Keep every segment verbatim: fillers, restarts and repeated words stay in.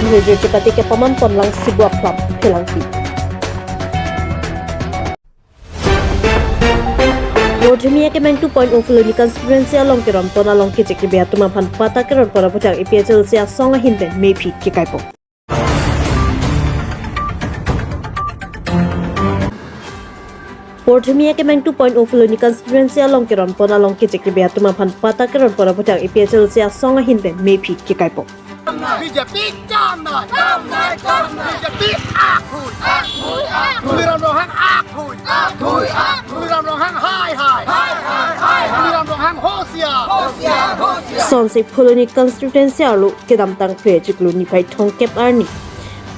Nujur chepate kepaman ponlang si buak lam phelangpi. Porthimi akemang two point oh Phuloni constituency along keronpon along keche kebe atum aphan patta keronpon aphuthak A P H L C asong ahin pen mephi kekaipo. Porthimi akemang two point oh Phuloni constituency along keronpon along keche kebe atum aphan patta keronpon aphuthak A P H L C asong ahin pen mephi kekaipo. B J P kam nai. Kam nai, kam nai. B J P akhui. Akhui, akhui. Tuliram Ronghang akhui. Akhui, akhui. Tuliram Ronghang hai, hai. Hai, hai, hai, hai. Tuliram Ronghang hosiar. Hosiar, hosiar. Sonsi Phuloni constituency arlo kedamtang Phre chiklo niphai thomkep arni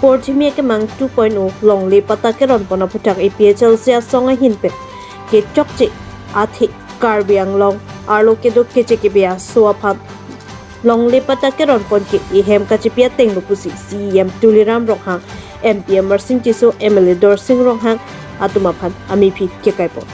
porthimi akemang two point oh longle patta keronpon aphuthak A P H L C asong ahin pen kechokche athe Karbi Anglong arlo kedo keche kebe aso aphan longle patta keronpon ke ehem kachepi atenglo pusi C E M Tuliram Ronghang, M P Amarsing Tisso, M L A Dorsing Ronghang atum aphan amephi kekaipo.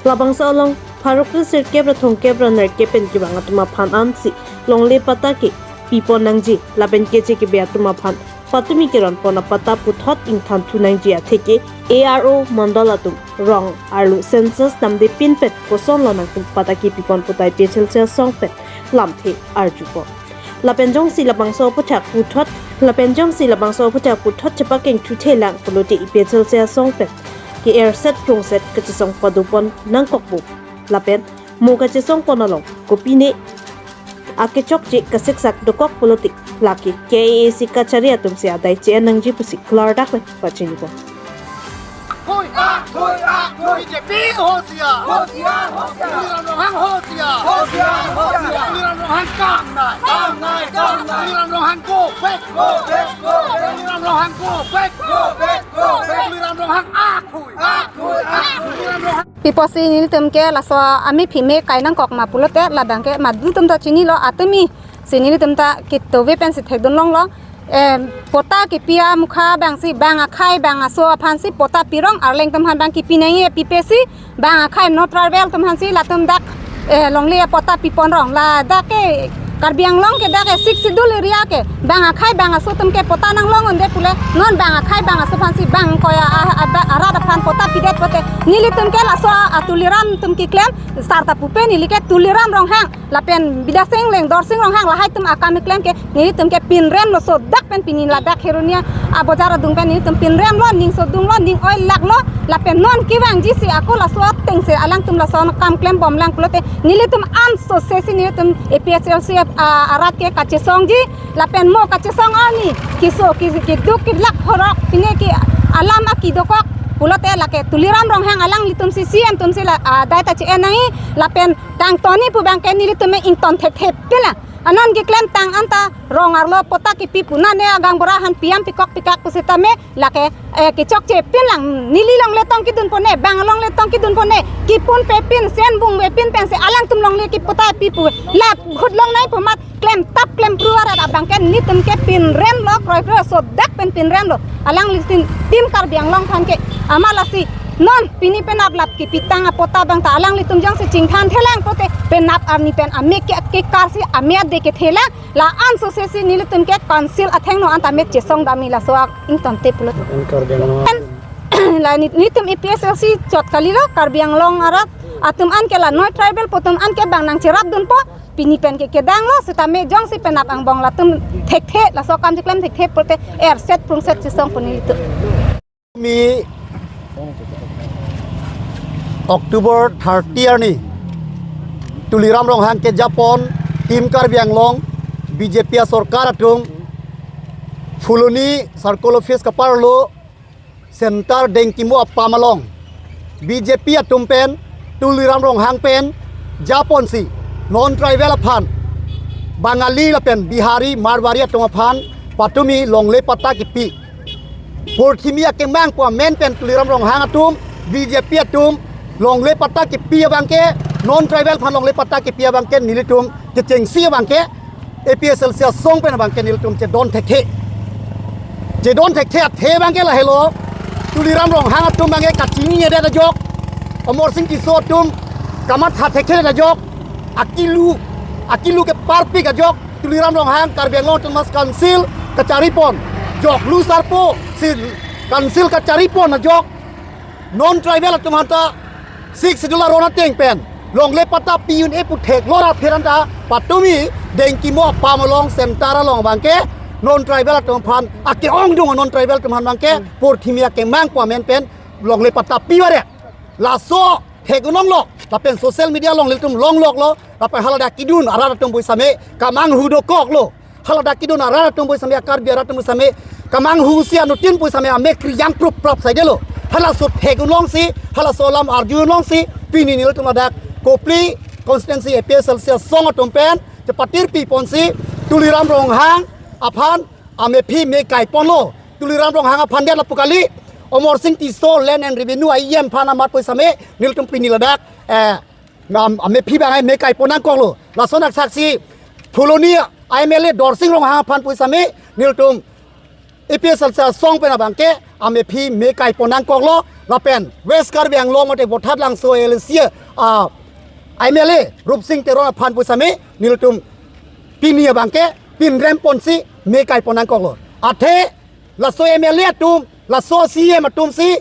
Labangso along pharo kre sirkep ra thomkep ra nerkep pen kevang atum aphan ansi longle patta ke pipon nangji lapen keche kebe atum aphan patumi keronpon apatta puthot ingthan thu nangji atheke A R O mandal atum rong arlo census damde pin pen kosonlo nangtum patta kepipon pu ta A P H L C asong pen lamthe arjupo. Lapen jongsi labangso aphuthak puthot, lapen jongsi labangso aphuthak puthot chepakengthu thelang pulote A P H L C asong pen ke erset prungset kachesong padopon nangkokpo. Lapen mo kachesongpon along kopine akechokche kasiksak dokok pulote lake K A A C kachari atum si adai che-en nangji pusi klardak pen pachinipo. Akhui, akhui, akhui. B J P hosiar. Hosiar, hosiar. Tuliram Ronghang hosiar. Hosiar, hosiar. Tuliram Ronghang kam nai. Kam nai, kam nai. Tuliram Ronghang go back. Go back, go back. Tuliram Ronghang go back. Go back, go back. Tuliram Ronghang akhui. Akhui, akhui. Tuliram Ronghang. Piposi nelitum ke laso amephi me kai nangkok ma pulote labang ke madu tum ta chinilo atumi si nelitum ta kitove pensi thekdun longlo. Em, patta kepi amukha abangsi bang akhei bang aso aphansi patta pirong, arleng atum aphan bang kepi nangji pipesi bang akhei non tribal atum aphansi latum dak, eh, longle patta pipon rong ladak ke Karbi Anglong ke dak ke Sixth Schedule area ke bang akhei bang aso atum ke patta nanglong unde pule non bang akhei bang aso aphansi bang koya a, a, a, arat aphan patta pidet pote nelitum ke laso a Tuliram atum keklem sarta pupe neli ke Tuliram Ronghang lapen Bidya Sing Engleng, Dorsing Ronghang lahai atum akam keklem ke nelitum ke pinrem lo sodak pen pini ladak Kheroni abojar adung pen nelitum pinrem lo, ning sodung lo, ning oilak lo, lapen non kevangji si ako laso atengsi alangtum laso akam klembom lang pulote nelitum anso sesi nelitum A P H L C, ah, arat ke kachesongji lapen mo kachesong arni kiso ki, kiduk kilak horok pine ke alam aki dokok pulote lake Tuliram Ronghang alanglitum si C M atum si la, ah, adai ta che-en nangji lapen tangtoni pu bang ke nelitum me ington thekthe pin lang. Anon keklem tang anta rong arlo patta kepi pu nane agang bora han piam pikok pikak pusitame lake, eh, kechokche pin lang. Neli longle tong kedun pone, bang longle tong kedun pone, kipun pe pin, sen bung pe pin pensi alangtum longle kepatta pi pu la khut long nai pu mat klem tap klem pru arat abang ke nelitum ke pinrem lo, kroikre sodak pen pinrem lo. Alanglitum Team Karbi Anglong aphan ke amat lasi non pini penap lap kepitang apatta abang ta alanglitum jongsi chingthan thelang pote penap arni pen ame ke, ke karsi ame ade kethelang la anso sesi nelitum ke council athengno anta me chesong dam-i laso ak ington te pulo. En Karbi Anglong. En, la ni, nelitum A P H L C chot kalilo Karbi Anglong arat atum an ke la non tribal pu atum an ke bang nangcherap dunpo pini pen ke kedang lo sitame jongsi penap angbong latum thekthe laso akam keklem thekthe pote erset prungset chesong pu nelitum. Mi October thirty arni Tuliram Ronghang kejapon Team Karbi Anglong B J P asorkar atum Phuloni Circle Office kaparlo Center Dengkimo apam along B J P atum pen Tuliram Ronghang pen japonsi non tribal aphan Bangali lapen Bihari Marwari atum aphan patumi longle patta kepi. Porthimi akemang pu amen pen Tuliram Ronghang atum, B J P atum, longle patta kepi abang ke, non tribal aphan longle patta kepi abang ke, nelitum kechengsi abang ke, A P H L C asong pen abang ke nelitum chedon thekthe. Chedon thekthe athe abang ke lahelo, Tuliram Ronghang atum abang ke kachini-edet ajok, Amarsing Tisso atum kamatha thekthe ajok, akilu, akilu keparpik ajok, Tuliram Ronghang Karbi Anglong Autonomous Council, kacharipon, joklu sarpo si council kacharipon ajok non tribal atum aphanta Sixth Schedule aron ateng pen longle patta pi-un-e pu theklong ra pheranta patumi Dengkimo apam along center along abangke non tribal atum aphan ake-ongdung non tribal atum aphan abangke porthimi akemang pu amen pen longle patta pivaret. Laso thek-un-onglo, lapen social media along nelitum longloklo, lapen haladak kedun arat atum pu sitame kamanghu dokoklo. Haladak kedun arat atum pu sitame, Karbi arat atum pu sitame kamanghu si anuttin pu sitame amek kriyang prup prap saidelo. Halaso thek-un-ongsi, halaso alam arju-un-ongsi pini nelitum ladak Kopili constituency A P H L C asong atum pen chepatir piponsi Tuliram Ronghang aphan amephi me kaiponlo. Tuliram Ronghang aphan dia lapu kali, Amarsing Tisso Land and Revenue a-E M aphan amat pu sitame nelitum pini ladak, eh, nam amephi abang me kaipon nangkoklo. Lason asaksi Phuloni M L A Dorsing Ronghang aphan pu sitame nelitum A P H L C asong pen abangke amephi me kaipon nangkoklo. Lapen West Karbi Anglong mate Boithalangso L A C a M L A Rupsing Teron aphan pu sitame nelitum pini abangke pinrem ponsi me kaipon nangkoklo. Athe laso M L A atum, laso C E M atumsi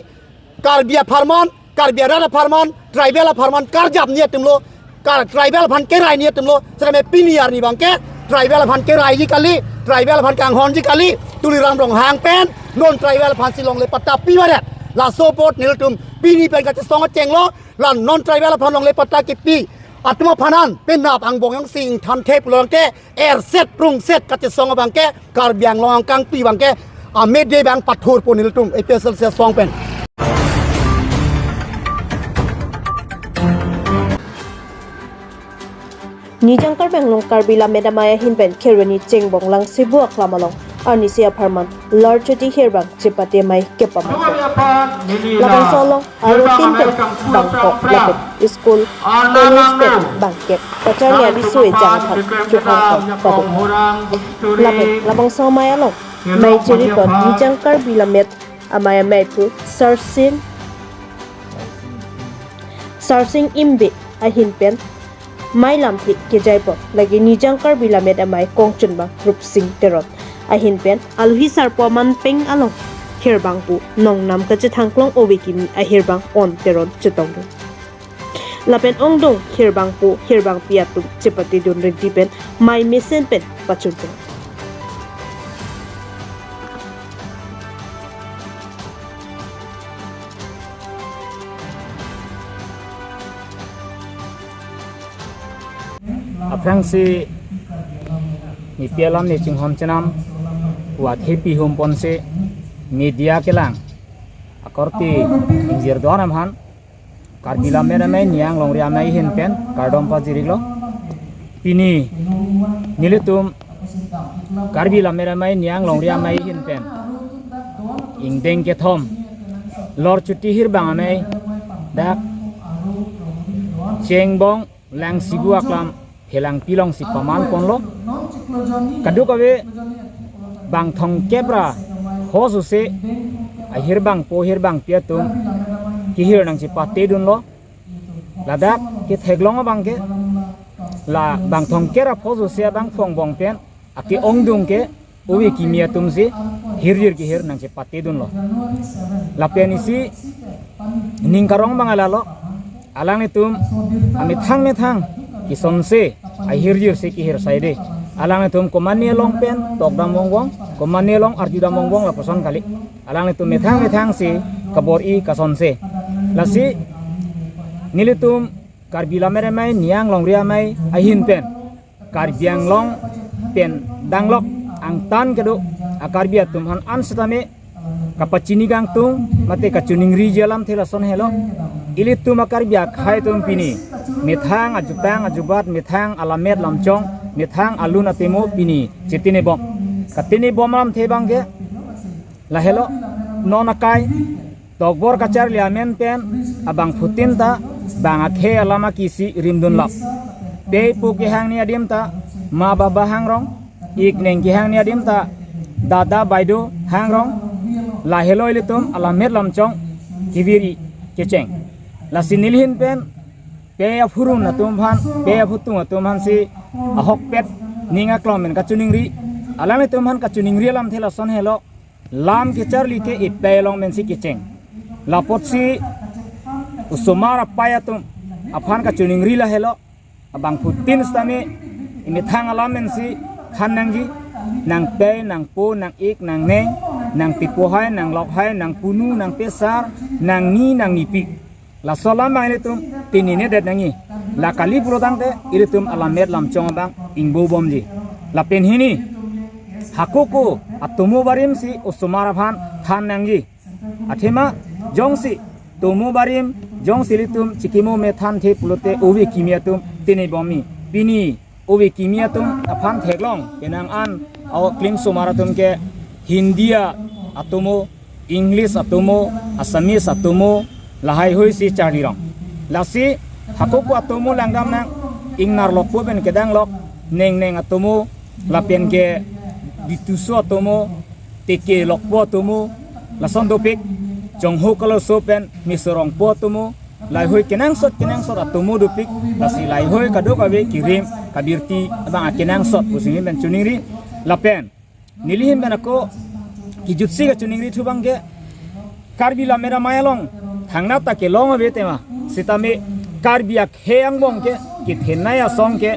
Karbi apharman, Karbi arat apharman, tribal apharman karjapji atumlo, kar tribal aphan keraiji atumlo. Sitame pini arni abangke tribal aphan keraiji kali, tribal aphan kanghonji kali, Tuliram Ronghang pen non tribal aphansi longle patta pivaret. Laso apot nelitum pini pen kachesong achenglo, la non tribal aphan longle patta kepi atum aphan an penap angbong jongsi ingthanthe pulote erset prungset kachesong abangke Karbi Anglong angkangpi abangke amede abang pathurpo nelitum A P H L C asong pen. Nijang Karbi Anglong Karbi Lammet Amei ahin pen Kheroni Chengbong Langsibu Aklam along arnisi apharman Lorchuti Hirbang chepate amei kepamangpo. Labangso along arutin pen bangkok lapen school, college pen bangkep kacharli abisu ejang aphan chohang pon padun. Lapen labangso amei along mei chiripon Nijang Karbi Lammet Amei ameiphu Sarsing, Sarsing Imbe ahin pen mei lamthe kejaipon, lake Nijang Karbi Lammet Amei kongchunbang Rupsing Teron ahin pen alohi sarpo aman peng along hirbang pu nongnam kachethangklong ove kimi ahirbang On Teron chetongdun. Lapen ongdung hirbangpo hirbangpi atum chepatedun rinti pen mei mesen pen pachunpon. Aphrangsi nepi alam ne chinghon chenam pu athe pihum ponsi media kelang akorte ingjir do-an aphan Karbi Lammet Amei Niyang Longri Amei ahin pen kardom pajirlo. Pini nelitum Karbi Lammet Amei Niyang Longri Amei ahin pen ingdeng kethom Lorchuti Hirbang Amei dak Chengbong Langsibu Aklam Phelangpi alongsi paman ponlo. Kadokave bang thomkep ra hos use ahirbangpo hirbangpi atum kehir nangchepatedunlo. Ladak ketheklong abangke la bang thomkep ra hos use abang phongbong pen ake-ongdung ke ove kimi atumsi hirjir kehir nangchepatedunlo. Lapen isi ning karong abang lalo, alanglitum amethang methang kesonse ahirjirsi kehir saide. Alanglitum komatne along pen tokdam wongwong, komatne along arjudam wongwong lapuson kali. Alanglitum methang methangsi kabor-i kasonse. Lasi nelitum Karbi Lammet Amei Niyang Longri Amei ahin pen Karbi Anglong pen danglok angtan kedo a-Karbi atum aphan an setame kapachini kangtung mate kachiningri jalam thela son helo. Ilitum a-Karbi akhei atum pini methang ajutang ajubat, methang alammet lamchong, methang alun atemo pini chetene bom. Katene bom alamthe abangke lahelo, non akai tokbor kacharli amen pen abangphutin ta bang akhei alam akisi rimdunlap. Pei pu kehang ni adim ta ma baba hangrong, ik neng kehang ni adim ta dada baido hangrong. Lahelo ilitum alammet lamchong kevir-i kecheng. Lasi neli ahin pen pei aphurun atum aphan, pei aphutung atum aphansi ahokpet ning aklong pen kachiningri, Alanglitum aphan kachiningri alamthe lason helo, lam kecharli ke ipei along pensi kecheng. Lapotsi osomar apai atum aphan kachiningri lahelo, abangphutin sitame imethang alam pensi than nangji, nangpei, nangpo, nang-ik, nangneng, nangpipohai, nanglokhai, nangpunu, nangpesar, nangni, nangnipi. Laso alam abang ilitum tininedet nangji. La kali pulo tangte ilitum alammet lamchong abang ingbobomji. Lapen hini, hako-ko atomo barimsi osomar aphan than nangji. Athema jongsi tomo barim, jongsi ilitum chikimo me thanthe pulote ove kimi atum tinibomji. Pini ove kimi atum aphan theklong penang an, o klimsomar atum ke Hindi atomo, English atomo, Assamese atomo, lahaihui si charlirong. Lasi hako-ko atomo langdam nang, ingnar lokpo pen kedanglok, nengneng atomo, lapen ke Bituso atomo, Teke lokpo atomo, lason dopik, Jongho Kaloso pen Mesorongpo atomo, lahaihui kenangsot kenangsot atomo dopik, lasi lahaihui kadokave kirim kabirti abang akenangsot pusi neli pen chiningri. Lapen neli ahin pen ako kejutsi kachiningrithu abang ke, Karbi Lammet Amei along thangnat ta kelong ave tema, sitame Karbi akhei angbong ke kethenei asong ke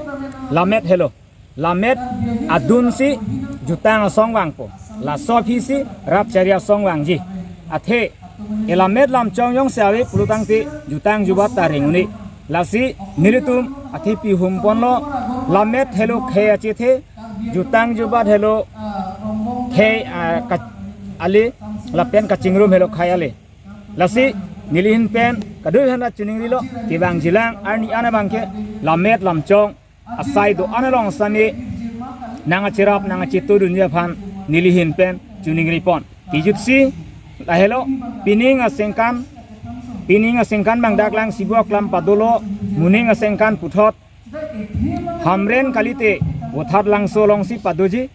lammet helo. Lammet adunsi jutang asong vangpo. Laso aphisi rat chari asong vangji. Athe elammet lamchong jongsi ave pulo tangte jutang jubat ta reng un-e. Lasi nelitum athe pihum ponlo, lammet helo khei achethe, jutang jubat helo khei, ah, ka-, ale, lapen kachingrum helo khei ale. Lasi neli ahin pen kadokave aphan chiningrilo, kevangjilang arni an abang ke lammet lamchong asai do-an along sitame nangkacherap nangkachetudunji aphan neli ahin pen chiningripon. Kejutsi lahelo, pining aningkan, pining aningkan abang dak Langsibu aklam padolo, moning aningkan puthot Hamren kalite Vothatlangso alongsi padoji,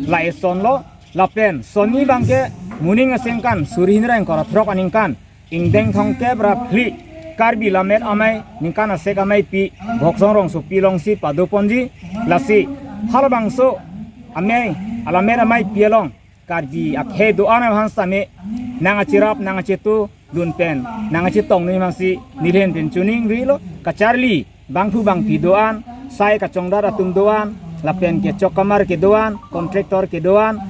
la esonlo. Lapen sonni abang ke moning aningkan suri hini ra ingkoi ra throk aningkan, ingdeng thomkep ra phli, Karbi Lammet Amei ningkan asek ameipi Bhoksong Rongsopi alongsi padoponji. Lasi halabangso amei, alammet ameipi along Karbi akhei do-an aphan sitame nangkacherap nangkachetudun pen nangkachetong nangji aphansi neli ahin pen chiningrilo. Kacharli bangphu bangphi do-an, sai kachongdat atum do-an, lapen ke chokkamar kedo-an, contractor kedo-an,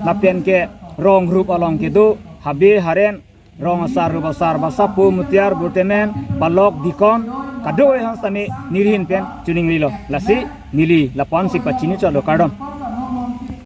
lapen ke rong rup along kedo, habe haren, rong asar rup asar, basapo, mutiar, burtemen, palok, dikon, kadokave aphan sitame neli ahin pen chiningrilo. Lasi neli lapu-ansi pachini chotlo, kardom.